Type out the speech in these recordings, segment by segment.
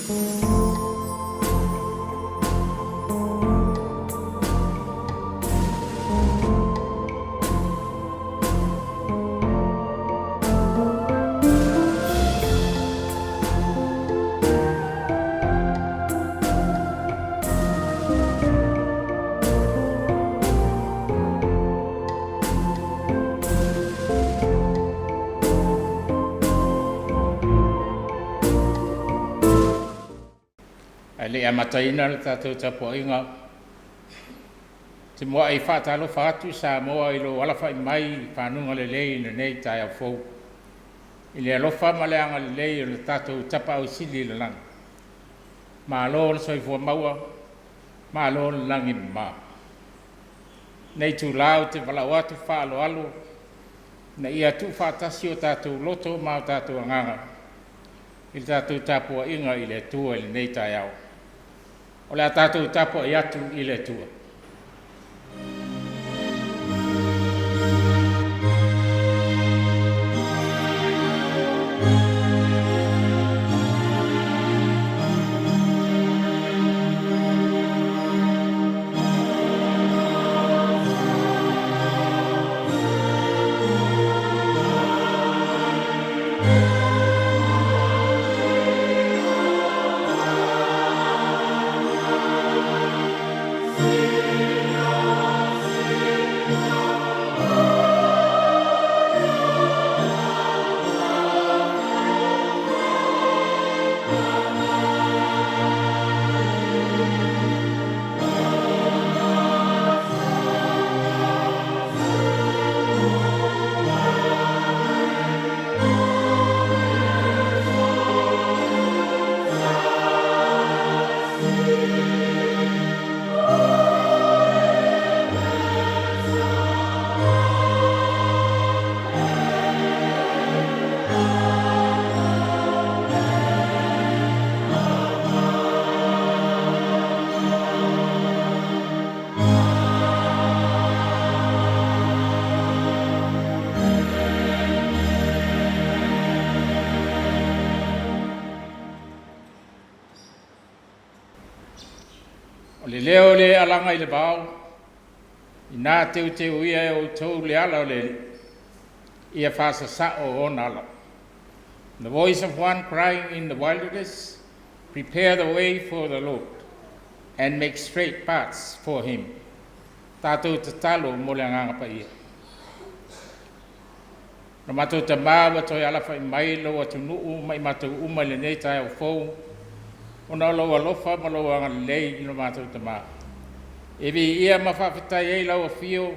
Ae le i amataina le tatou tapuaiga, te muai faatalofa atu Samoa i lou alafai mai i fanuga lelei i lenei taeao fou, i le alofa ma le agalelei o le tatou Tapaau Sili i le lagi. Malo le soifua maua, malo le lagi e mama. Nei itula ou te valaau atu faaaloalo ina ia tuufaatasi o tatou loto ma o tatou agaga i le tatou tapuaiga i le Atua i lenei taeao. O le a tatou tapuai atu i le Atua. O le leo o le alaga i le vao, inā teuteuia e outou le ala o le Alii, ia faasasao ona ala. The voice of one crying in the wilderness, prepare the way for the Lord, and make straight paths for him. Tatou tatalo mo le agaga paia. Lo matou Tamā ua toe alafai mai lou atunuu ma i matou uma i lenei taeao fou, ona o lou alofa ma lou agalelei i lo matou Tamā. E viia ma faafetai ai lau afio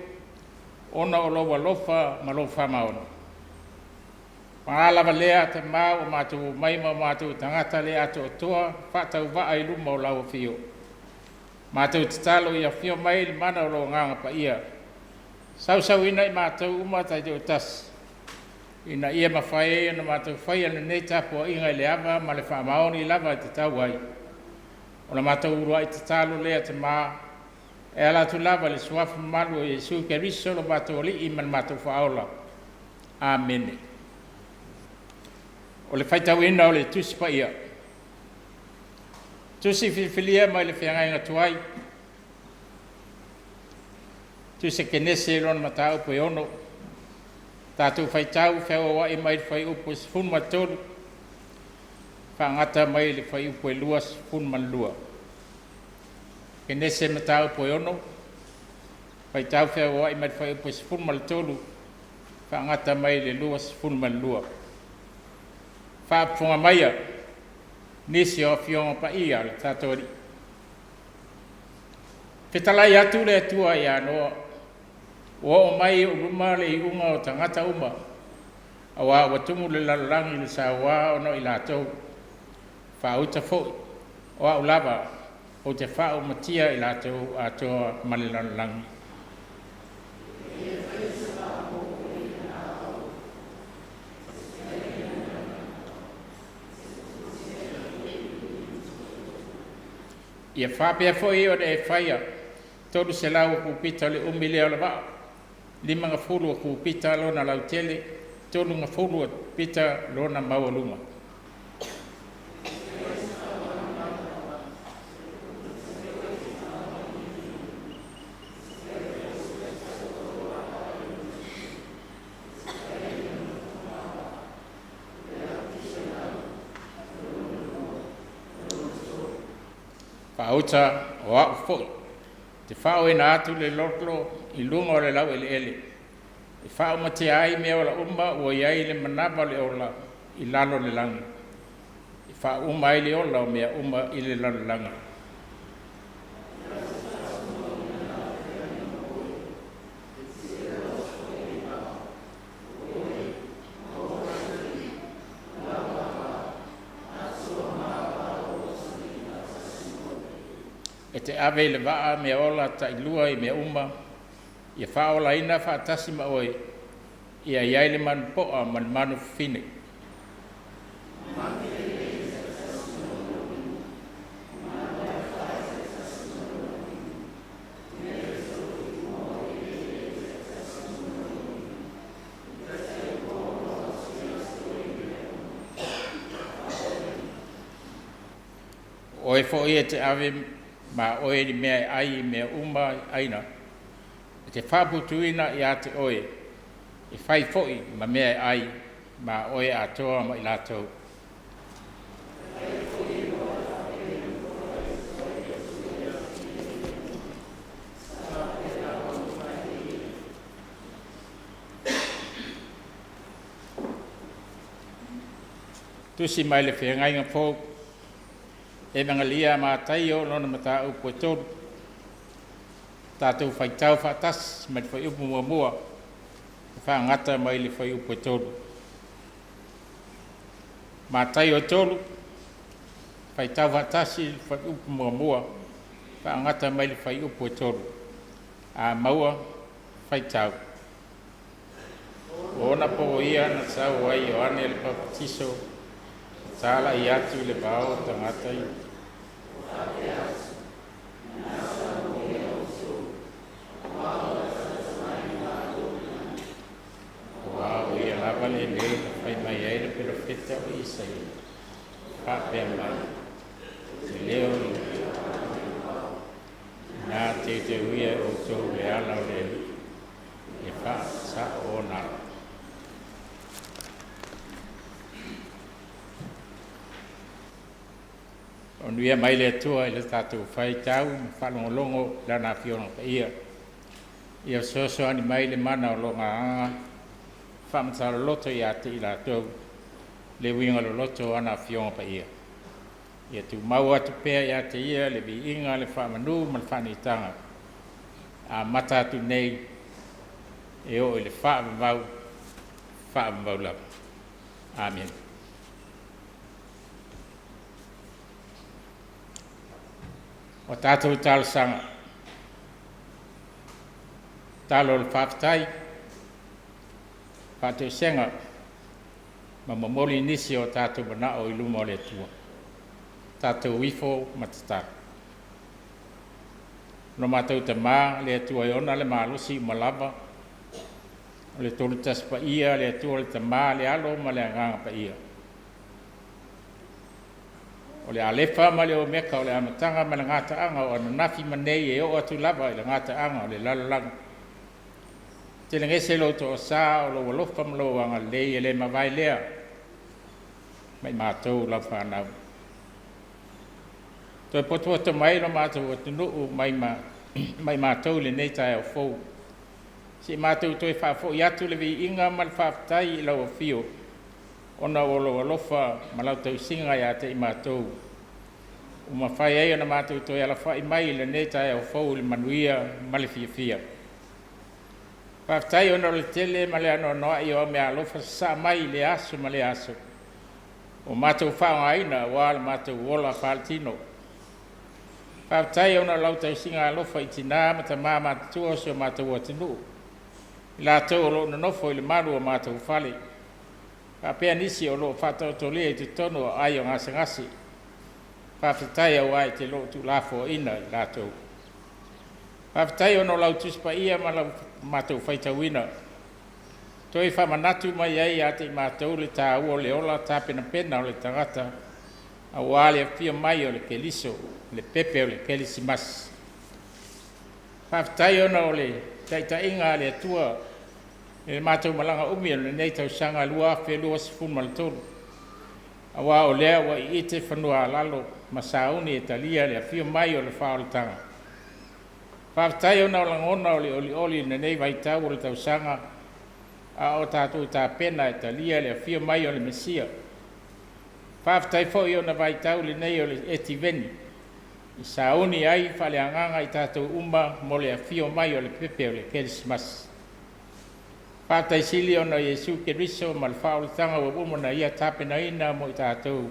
ona o lou alofa ma lou faamaoni. Paga lava lea Tamā ua matou omai ma o matou tagata le atoatoa faatauvaa i luma o lau afio. Matou tatalo ia afio mai le mana o lou agaga paia, sausauina i matou uma taitoatasi, ina ia mafai ai ona matou faia lenei tapuaiga i le ava ma le faamaoni lava e tatau ai. O la matou uluai tatalo lea Tamā, e ala atu lava i le suafa mamalu o Iesu Keriso lo matou Alii ma le matou Faaola. Amene. O le faitauina o le Tusi Paia. Tusi filifilia mai le feagaiga tuai. Tusi Kenese lona mataupu e 6. Tatou faitau feauauai mai le fuaiupu e 13, faagata mai le fuaiupu e 22. Kenese mataupu e 6, faitau feauauai mai le fuaiupu e 13, faagata mai le 22. Faafofoga maia nisi o afioga paia a le tatou Alii. Fetalai atu le Atua ia Noa, ua oo mai i ou luma le iuga o tagata uma, auā ua tumu le lalolagi i le sauā ona o i latou. Faauta foi, o au lava ou te faaumatia i latou atoa ma le lalolagi. Ia faapea foi ona e faia 300 o kupita o le umi lea o le vaa, 50 o kupita lona lautele, 30 o pita lona maualuga. Faauta o au foi, te faaoina atu le loto i luga o le laueleele, e faaumatia ai mea ola uma ua i ai le manava o le ola i lalo o le lagi, e faauma ai le ola o mea uma i le lalolagi. E te ave i le vaa mea ola tailua i mea uma, ia faaolaina faatasi ma oe, ia i ai le manu po'a ma le manu fafine. O oe foi e te ave ma oe i mea e ai i mea uma aina, e te faaputuina ia te oe, e fai foi ma mea e ai ma oe atoa ma i latou. Tusi mai le Feagaiga Fou, Evagelia a Mataio lona mataupu e 3. Tatou faitau faatasi mai le fuaiupu muamua e faagata mai le fuaiupu e 3. Mataio 3, faitau faatasi le fuaiupu muamua faagata mai le fuaiupu e 3. A maua, faitau. O ona po ia na sau ai Ioane le Papatiso, talai atu i le vao o tagata i aua o ia lava lenei na fai mai ai le perofeta o Isaia, faapea mai, se leo na teuteuia e outou le ala o le Alii, e faasao ona ala. Faamanuia mai le Atua i le tatou faitau ma faalogologo i Lana Afioga Paia. Ia fesoasoani mai le mana o lona Agaga, faamatala ia te i latou le uiga loloto o ana Afioga Paia. Ia tumau atu pea ia te Ia le viiga, le faamanu ma le faaniutaga, amata atu nei e oo i le faavavau, faavavau lava. Amene. O tatou talosaga, talo o le faafetai, faatoesega ma momoli nisi o tatou manao i luma o le Atua. Tatou ifo ma tatalo. Lo matou Tamā, le Atua e ona le malosi uma lava, o le Tolu Tasi Paia, le Atua le Tamā, le Alo ma le Agaga Paia. O le Alefa ma le Omeka, o le amataga ma le gataaga o ananafi ma nei e oo atu lava i le gataaga o le lalolagi. Telegese lou toasa o lou alofa ma lou agalelei e le mavae lea mai matou lau fanau. Toe potopoto mai lo matou atunuu mai mai matou i lenei taeao fou. Se i matou toe faafoi atu le viiga ma le faafetai i lau afio, ona o lou alofa ma lau tausiga ia te i matou, ua mafai ai ona matou toe alafai mai i lenei taeao fou i le manuia ma le fiafia. Faafetai ona o le tele ma le anoanoai o au meaalofa sasaa mai i lea aso ma lea aso, ua matou faaaogaina aua le matou ola faaletino. Faafetai ona o lau tausiga alofa i tina ma tama matutua o si o matou atunuu, i latou o lo o nonofo i le malu o matou fale, faapea nisi o lo o faataotolia i totonu o aai o gasegase. Faafetai aua e te le o tuulafoaiina i latou. Faafetai ona o lau Tusi Paia ma lau matou faitauina, toe faamanatu mai ai ia te i matou le taua o le ola tapenapena o le tagata, aua le afio mai o le Keriso, le pepe o le Kerisimasi. Faafetai ona o le taitaiga a le Atua i le matou malaga umi o lenei tausaga 2023. Aua o lea ua iite fanua-a-lalo ma sauni e talia le afio mai o le Faaolataga. Faafetai ona o lagona o le olioli i lenei vaitau o le tausaga, a o tatou tapena e talia le afio mai o le Mesia. Faafetai foi ona vaitau lenei o le Etiveni, i sauni ai faaleagaga i tatou uma mo le afio mai o le pepe o le Kerisimasi. Faafetai sili ona o Iesu Keriso ma le faaolataga ua uma ona Ia tapenaina mo i tatou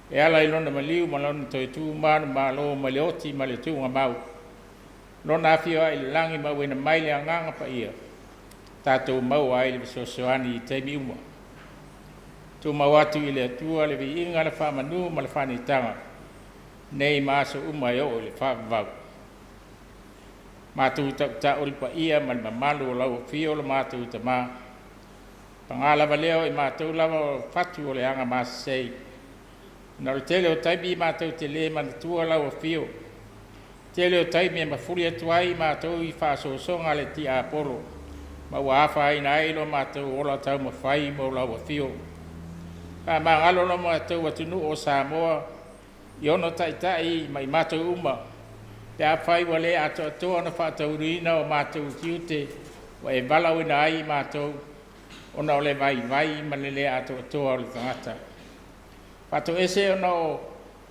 e ala i Lona maliu ma Lona toe tu manumalo mai le oti ma le tuugamau, Lona afio ai i le lagi ma auina mai le Agaga Paia, tatou maua ai le fesoasoani i taimi uma. Tumau atu i le Atua le viiga, le faamanu ma le faaneetaga, nei ma aso uma e oo i le faavavau. Matou tautau i le paia ma le mamalu o lau afio o lo matou Tama, paga lava lea o i matou lava o fatu o le agamasasei, ona o le tele o taimi matou te le manatua lau afio, tele o taimi e mafuli atu ai matou i faasosoga a le tiapolo, ma ua afaina ai lo matou ola taumafai mo lau afio. Faamagalo lo matou atunuu o Samoa i ona taitai ma i matou uma, pe afai ua le atoatoa ona faataunuuina o matou tiute ua e valaauina ai i matou, ona o le vaivai ma le le atoatoa o le tagata. Faatoese ona o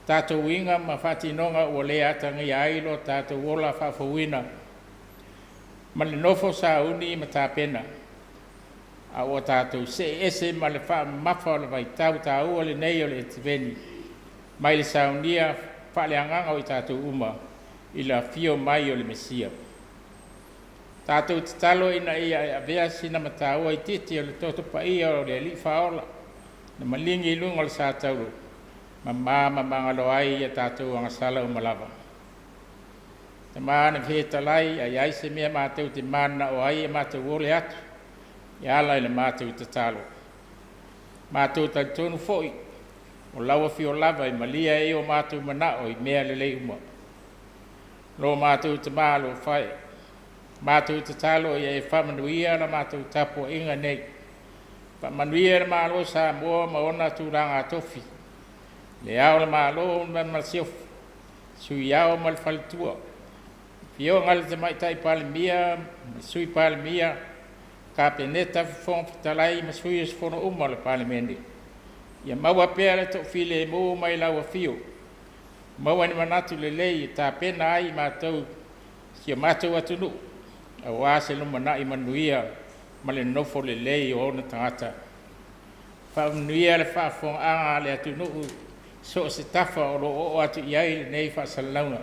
tatou uiga ma faatinoga ua le atagia ai lo tatou ola faafouina ma le nofo sauni ma tapena, a ua tatou see ese ma le faamamafa o le vaitau taua lenei o le Etiveni, mai le saunia faaleagaga o i tatou uma i le afio mai o le Mesia. Tatou tatalo ina ia e avea sina mataua itiiti o le Toto Paia o le Alii Faaola na maligi i luga o le satauro, mama ma magalo ai ia tatou agasala uma lava. Tama na fetalai, a i ai se mea matou te mananao ai e matou ole atu e ala i le matou tatalo. Matou talitonu foi, o lau afio lava e malie ai o matou manao i mea lelei uma. Lo matou Tama alofa e, matou tatalo ia e faamanuia la matou tapuaiga nei. Faamanuia le Malo o Samoa ma ona tulaga tofi, Le Ao o le Malo ma le Masiofo, Sui Ao ma le Faletua, Afioga i le Tamaitai Palemia ma le Sui Palemia, Kapeneta, Fofoga Fetalai ma sui usufono uma o le Palemene. Ia maua pea le toafilemu mai lau afio, maua ni manatu lelei e tapena ai i matou si o matou atunuu, aua se lumanai manuia ma le nofo lelei o ona tagata. Faamanuia le faafofogaaga a le atunuu i so o se tafa o lo o oo atu i ai lenei faasalalauga.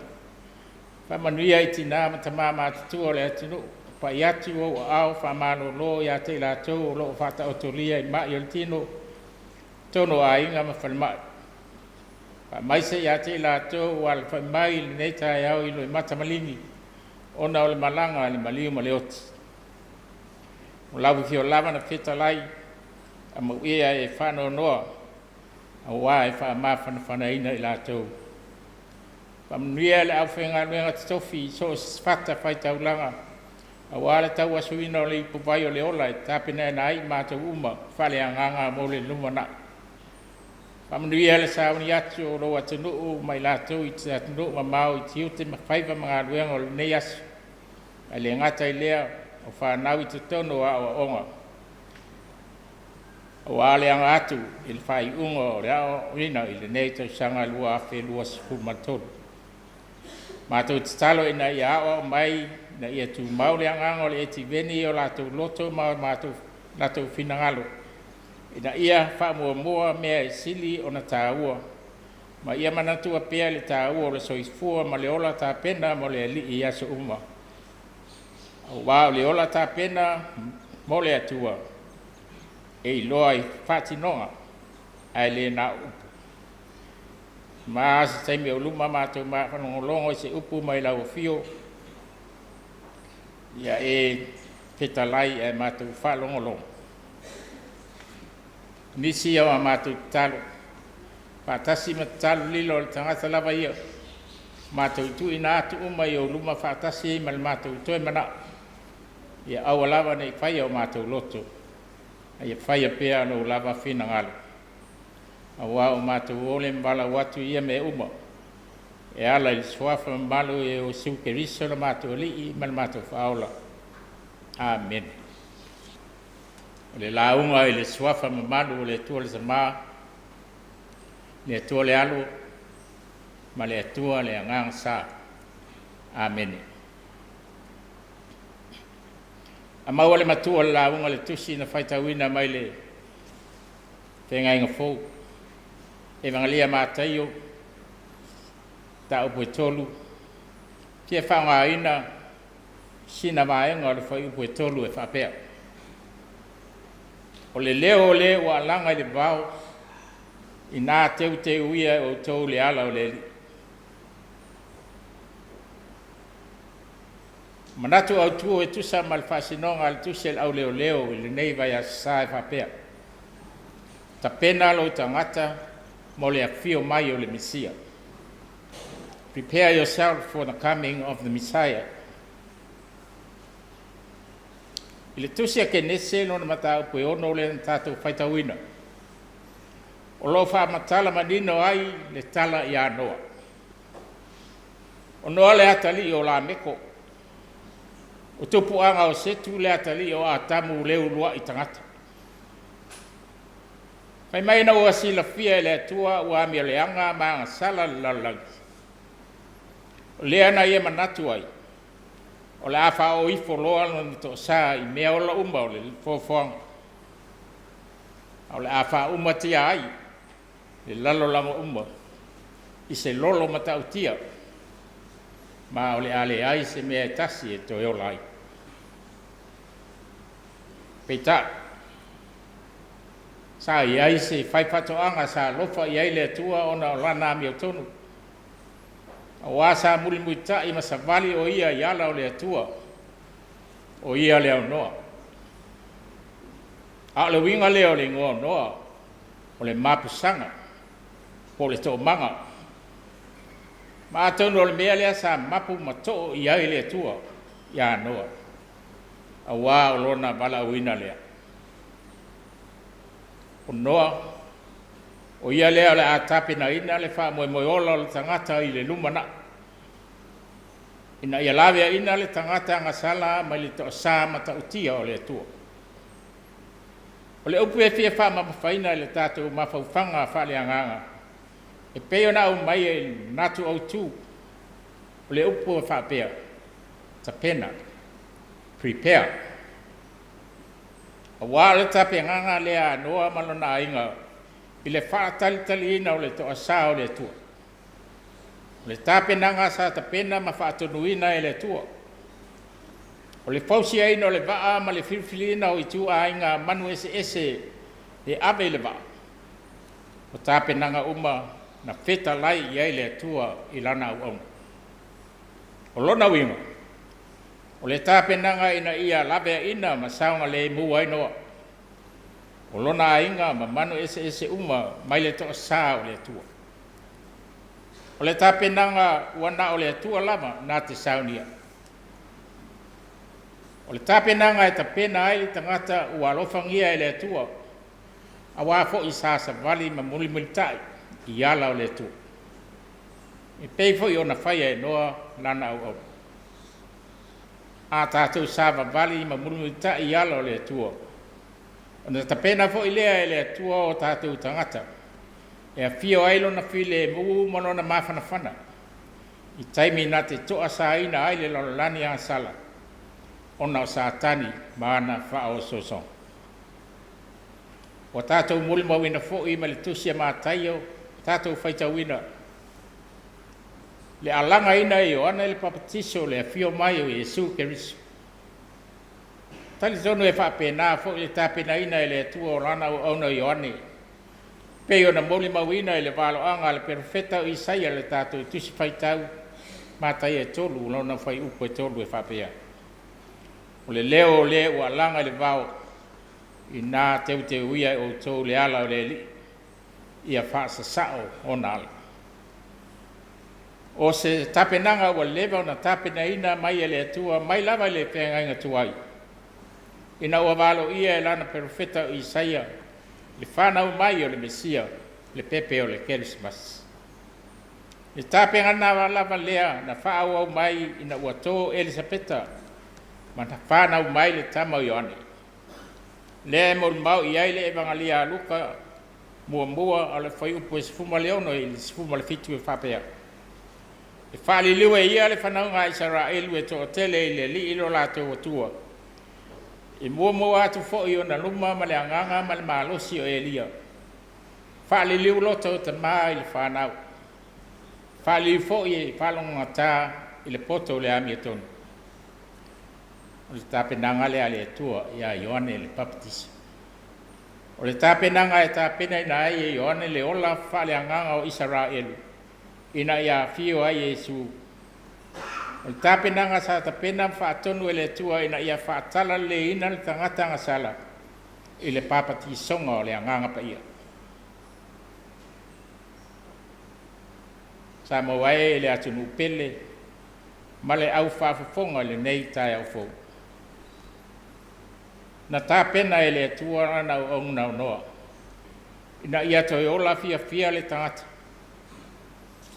Faamanuia i tina ma tama matutua o le atunuu, pai atu ou aao faamalolo ia te i latou o lo o faataotolia i mai o le tino, totonu o aiga ma falemai. Faamaise ia te i latou ua alafai mai i lenei taeao i loimata maligi ona o le malaga a le maliu ma le oti. O lau afio lava na fetalai, amuia e faanoanoa aua e faamafanafanaina i latou. Faamanuia le aufaigaluega totofi i so o se fatafaitaulaga aua le tauasuina o le ipuvai o le ola e tapenaina ai i matou uma faaleagaga mo le lumanai. Faamanuia le sauni atu o lou atunuu ma i latou i atunuu mamao i tiute ma faiva ma galuega o lenei aso, ae le gata i lea o fanau i totonu o aoaoga, aua le aga atu i le faaiuga o le aoaoina i lenei tausaga 2023. Matou tatalo ina ia aoao mai ina ia tumau le agaga o le Etiveni i o latou loto ma o latou finagalo, ina ia faamuamua mea e sili ona taua, ma ia manatua pea le taua o le soifua ma le ola tapena mo le Alii i aso uma, aua o le ola tapena mo le Atua e iloa i faatinoga ae le na o upu. Ma a se taimi o luma matou faalogologo i se upu mai lau afio, ia e fetalai ae matou faalogologo. O nisi o a matou tatalo, faatasi ma tatalo lilo a le tagata lava ia, matou tuuina atu uma i ou luma faatasi ai ma le matou toe manao, ia aua lava ne i faia o matou loto, a ia faia pea lou lava finagalo. Aua ua matou ole ma valaau atu i ia mea uma, e ala i le Suafa mamalu o Iesu Keriso lo matou Alii ma le matou Faaola. Amene. O le lauga i le Suafa mamalu o le Atua le Tama, le Atua le Alo, ma le Atua le Agaga Sa. Amene. A maua le matua o le lauga le tusi na faitauina mai le Feagaiga Fou, Evagelia Mataio, mataupu e 3, fia faaaogaina sina vaega o le fuaiupu e 3 e faapea: O le leo o le ua alaga i le vao, ina teuteuia e outou le ala o le Alii. Manatu autu e tusa ma le faasinoga a le tusi a le auleoleo i lenei vaiaso sa e faapea: Tapena lou tagata mo le afio mai o le Mesia. Prepare yourself for the coming of the Messiah. I le tusi a Kenese lona mataupu e 6 lea na tatou faitauina, o lo o faamatala manino ai le tala ia Noa. O Noa le atalii o Lameko, o tupuaga o Setu le atalii o Atamu le uluai tagata. Fai mai ina ua silafia e le Atua ua amioleaga ma agasala le lalolagi, o lea na ia manatu ai, o le a faaoo ifo loa lona toasa i mea ola uma o le foafoaga, a o le a faaumatia ai le lalolago uma i se lolo matautia, ma o le a leai se mea e tasi e toe ola ai. Peitai, sa i ai se faifaatoaga sa alofa i ai le Atua ona o lana amiotonu, aua sa mulimulitai ma savali o ia i ala o le Atua, o ia le au Noa. A o le uiga lea o le igoa o Noa, o le mapusaga po o le toomaga. Ma atonu o le mea lea sa mapu ma too i ai le Atua ia Noa, aua o lona valaauina lea. O Noa, o ia lea o le a tapenaina le faamoemoe ola o le tagata i le lumanai, ina ia laveaiina le tagata agasala mai le toasa matautia o le Atua. O le upu e fia faamamafaina i le tatou mafaufauga faaleagaga, e pei ona aumai i le manatu autu, o le upu e faapea, tapena, prepare. Aua o le tapenaga lea a Noa ma lona aiga i le faatalitaliina o le toasa o le Atua. O le tapenaga sa tapena ma faatonuina e le Atua. O le fausiaina o le vaa ma le filifiliina o ituaiga manu eseese e ave i le vaa, o tapenaga uma na fetalai i ai le Atua i lana auauna. O lona uiga, o le tapenaga ina ia laveaina ma saogalemu ai Noa, o lona aiga ma manu eseese uma mai le toasa o le Atua. O le tapenaga ua na o le Atua lava na te saunia. O le tapenaga e tapena ai le tagata ua alofagia e le Atua, aua foi sa savali ma mulimulitai i ala o le Atua, e pei foi ona faia e Noa lana auauna. A tatou savavali ma mulimulitai i ala o le Atua, ona tapena foi lea e le Atua o tatou tagata, e afio ai lona filemu ma lona mafanafana, i taimi na te toasaina ai le lalolagi agasala, ona o Satani ma ana faaosoosoga. Ua tatou molimauina foi ma le tusi a Mataio, tatou faitauina le alagaina e Ioane le Papatiso o le afio mai o Iesu Keriso. Talitonu e faapena foi le tapenaina e le Atua o lana auauna Ioane, pei ona molimauina i le valoaga a le perofeta o Isaia le tatou tusi faitau Mataia e 3, lona fuaiupu e 3 e faapea: O le leo o le ua alaga i le vao, ina teuteuia e outou le ala o le Alii, ia faasasao ona ala. O se tapenaga ua leva ona tapenaina mai e le Atua mai lava i le feagaiga tuai, ina ua valoia e lana perofeta o Isaia le fanau mai o le Mesia, Le pepe o le Kerisimasi. Le tapenaga lava lea na faaauau mai ina ua to Elisapeta ma na fanau mai le tama o Ioane. Lea e molimau i ai le Evagalia a Luka muamua o le fuaiupu e 16 i le 17 e faapea. E faaliliu e ia le fanauga a Isaraelu e toatele i le Alii lo latou Atua. E muamua atu foi ona luma ma le agaga ma le malosi o Elia. Faaliliu loto o tamā i le fanau. Faaliliu foi e faalogogata i le poto o le amiotonu. O le tapenaga lea a le Atua ia Ioane le Papatiso. O le tapenaga e tapenaina ai e Ioane le ola faaleagaga o Isaraelu ina ia afio ai Iesu. O le tapenaga sa tapena ma faatonu e le Atua ina ia faatalaleiina le tagata agasala i le papatisoga o le Agaga Paia. Sa maua ai e le atunuu pele ma le au faafofoga i lenei taeao fou. Na tapena e le Atua lana auauna o Noa ina ia toe ola fiafia le tagata,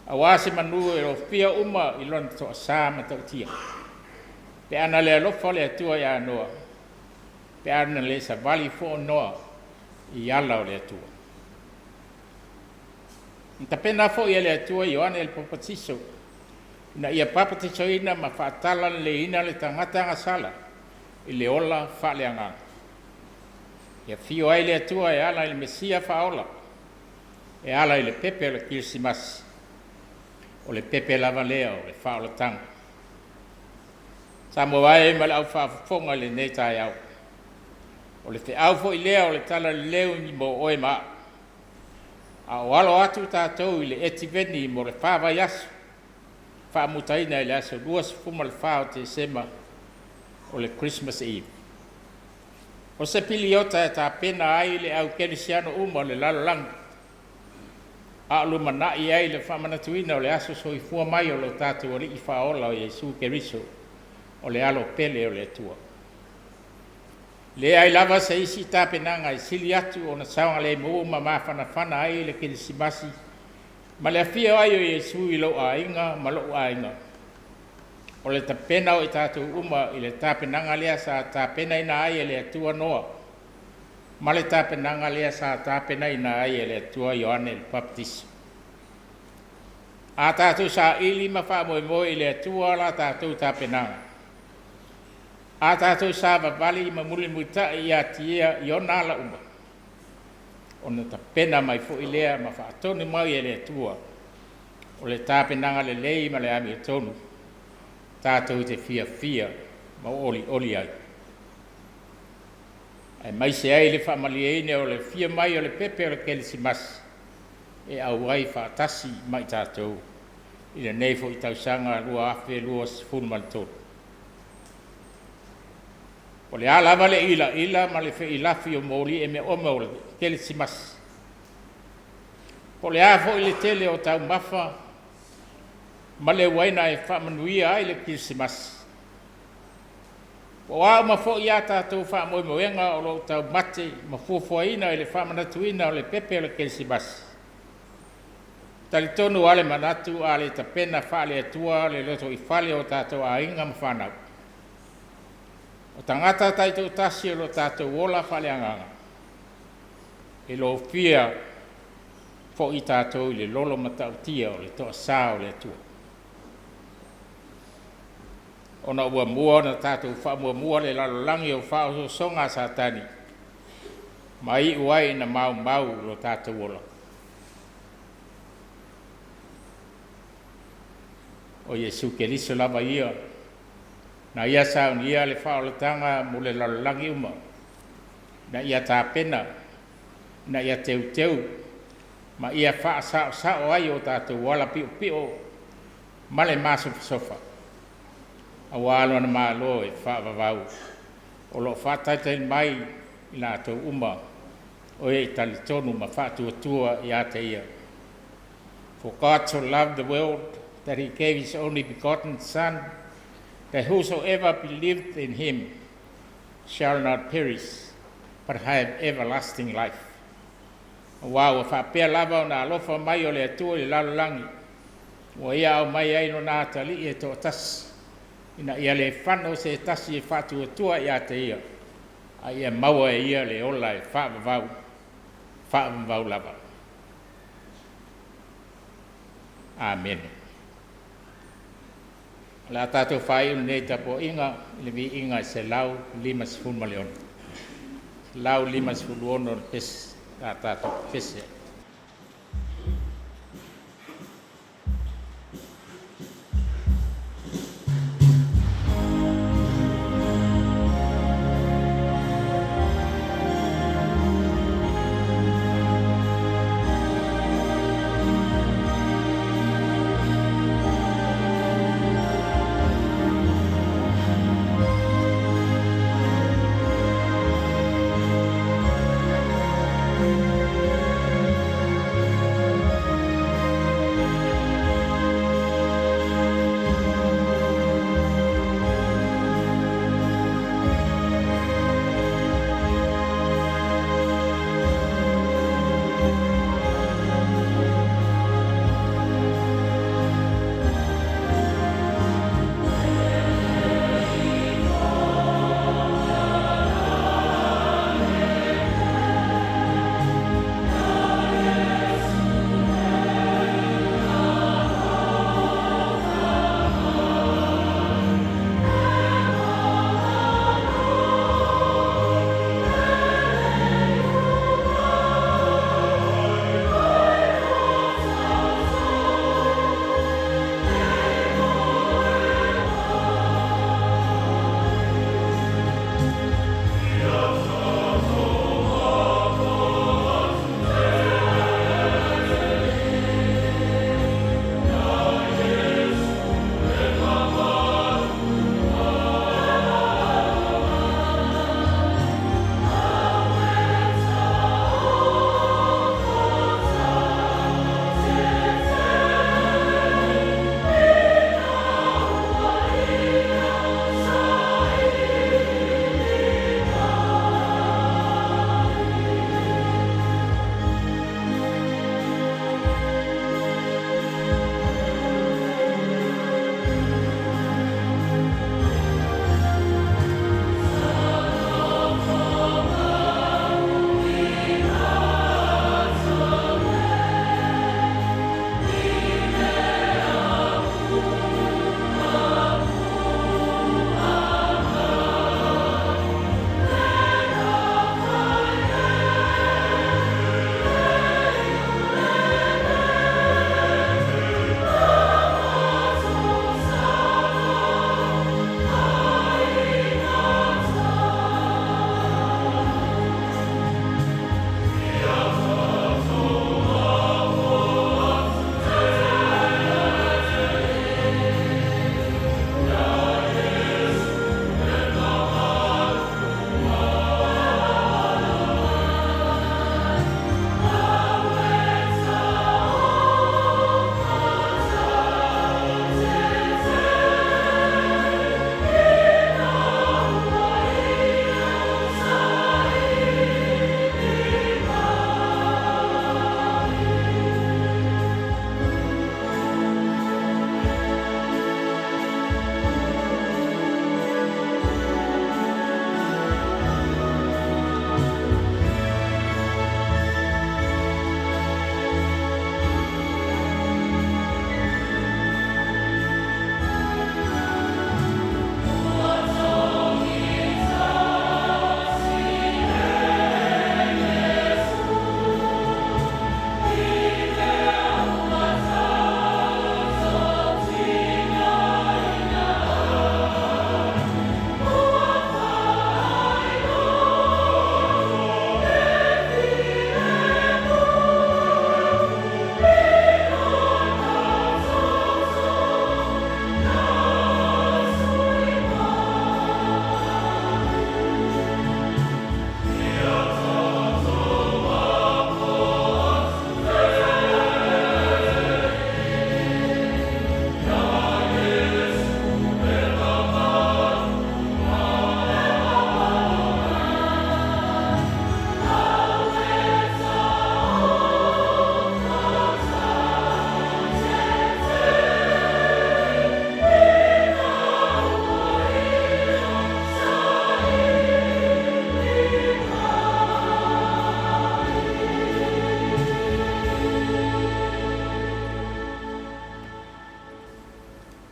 aua se manu e lofia uma i lona toasa matautia. Pe ana le alofa le Atua ia Noa, pe ana le savali foi Noa i ala o le Atua. Na tapena foi e le Atua Ioane le Papatiso, ina ia papatisoina ma faatalaleiina le tagata agasala i le ola faaleagaga. Ia afio ai le Atua e ala i le Mesia faaola, e ala i le pepe o le Kerisimasi, o le pepe lava lea o le faaolataga. Samoa e ma le au faafofoga i lenei taeao. O le feau foi lea o le talalelei mo oe ma au. A o alo atu tatou i le etiveni mo le 4 vaiaso, faamutaina i le aso 24 o Tesema o le Christmas Eve. O se piliota e tapena ai le au kerisiano uma o le lalolagi, a o lumanai ai le faamanatuina o le aso soifua mai o lo tatou Alii Faaola o Iesu Keriso o le alo pele o le Atua. Leai lava se isi tapenaga e sili atu ona saogalemu ma mafanafana ai le Kerisimasi ma le afio ai o Iesu i lou aiga ma lou aiga. O le tapena o i tatou uma i le tapenaga lea sa tapenaina ai e le Atua Noa, ma le tapenaga lea sa tapenaina ai e le Atua Ioane le Papatiso. A tatou saili ma faamoemoe i le Atua la tatou tapenaga. A tatou savavali ma mulimulitai ia te Ia i ona ala uma, ona tapena mai foi lea ma faatonu mai e le Atua o le tapenaga lelei ma le amiotonu tatou te fiafia ma olioli ai. Aemaise ai le faamalieina o le afio mai o le pepe o le Kerisimasi e auai faatasi ma i tatou i lenei foi tausaga 2023. O le a lava le ilaila ma le feilafi o moli e omeome o le Kerisimasi. Po o le a foi le tele o taumafa ma le uaina e faamanuia ai le Kerisimasi. Po o a uma foi a tatou faamoemoega o lo o taumate ma fuafuaina i le faamanatuina o le pepe o le Kerisimasi. Talitonu lava le manatu a le tapena faale-Atua le lotoifale o tatou aiga ma fanau. O tagata taitoatasi o lo tatou ola faaleagaga, e lofia foi tatou i le lolo matautia o le toasa o le Atua. Ona ua mua ona tatou faamuamua le lalolagi o faaosoosoga a Satani, ma iu ai ina maumau lo tatou ola. O Iesu Keriso lava ia, na ia saunia le faaolataga mo le lalolagi uma, na ia tapena, na ia teuteu, ma ia faasaosao ai o tatou ala piopio ma le masofasofa. Aua lona Malo e faavavau, o lo o faataitai mai i latou uma o e talitonu ma faatuatua ia te ia. For God so loved the world that he gave his only begotten Son, that whosoever believeth in him shall not perish, but have everlasting life. Aua ua faapea lava ona alofa mai o le Atua i le lalolagi, ua ia aumai ai lona atalii e toatasi, ina ia le fano se tasi e faatuatua ia te ia, a ia maua e ia le ola e faavavau, faavavau lava. Amene. O le a tatou faaiu lenei tapuaiga i le viiga e 156. 156 le pese, a tatou pese ai.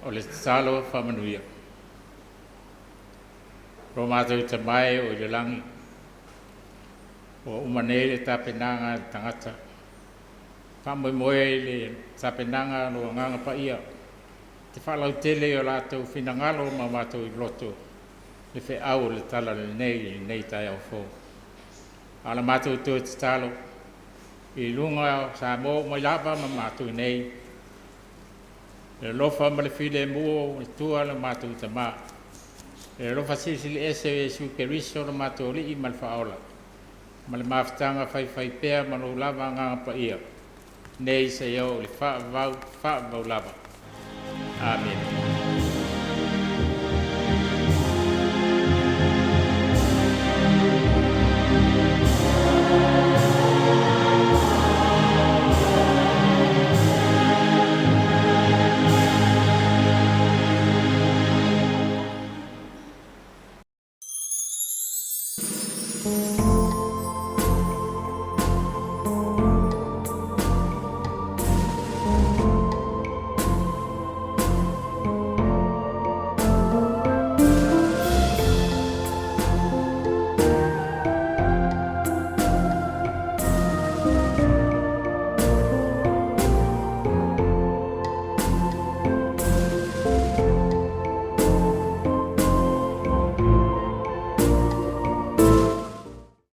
O le tatalo faamanuia. Lo matou Tama e o i le lagi, ua uma nei le tapenaga a le tagata. Faamoemoe i le tapenaga a lou Agaga Paia, te faalautele i o latou finagalo ma o matou loto le feau o le Talalelei i lenei taeao fou. A o la matou toe tatalo i luga o Samoa uma lava ma matou nei, le alofa ma le filemu o le Atua lo matou Tama, le alofa silisili ese o Iesu Keriso lo matou Alii ma le Faaola, ma le mafutaga faifaipea ma lou lava Agaga Paia, nei seia oo i le faavavau, faavavau lava. Amene.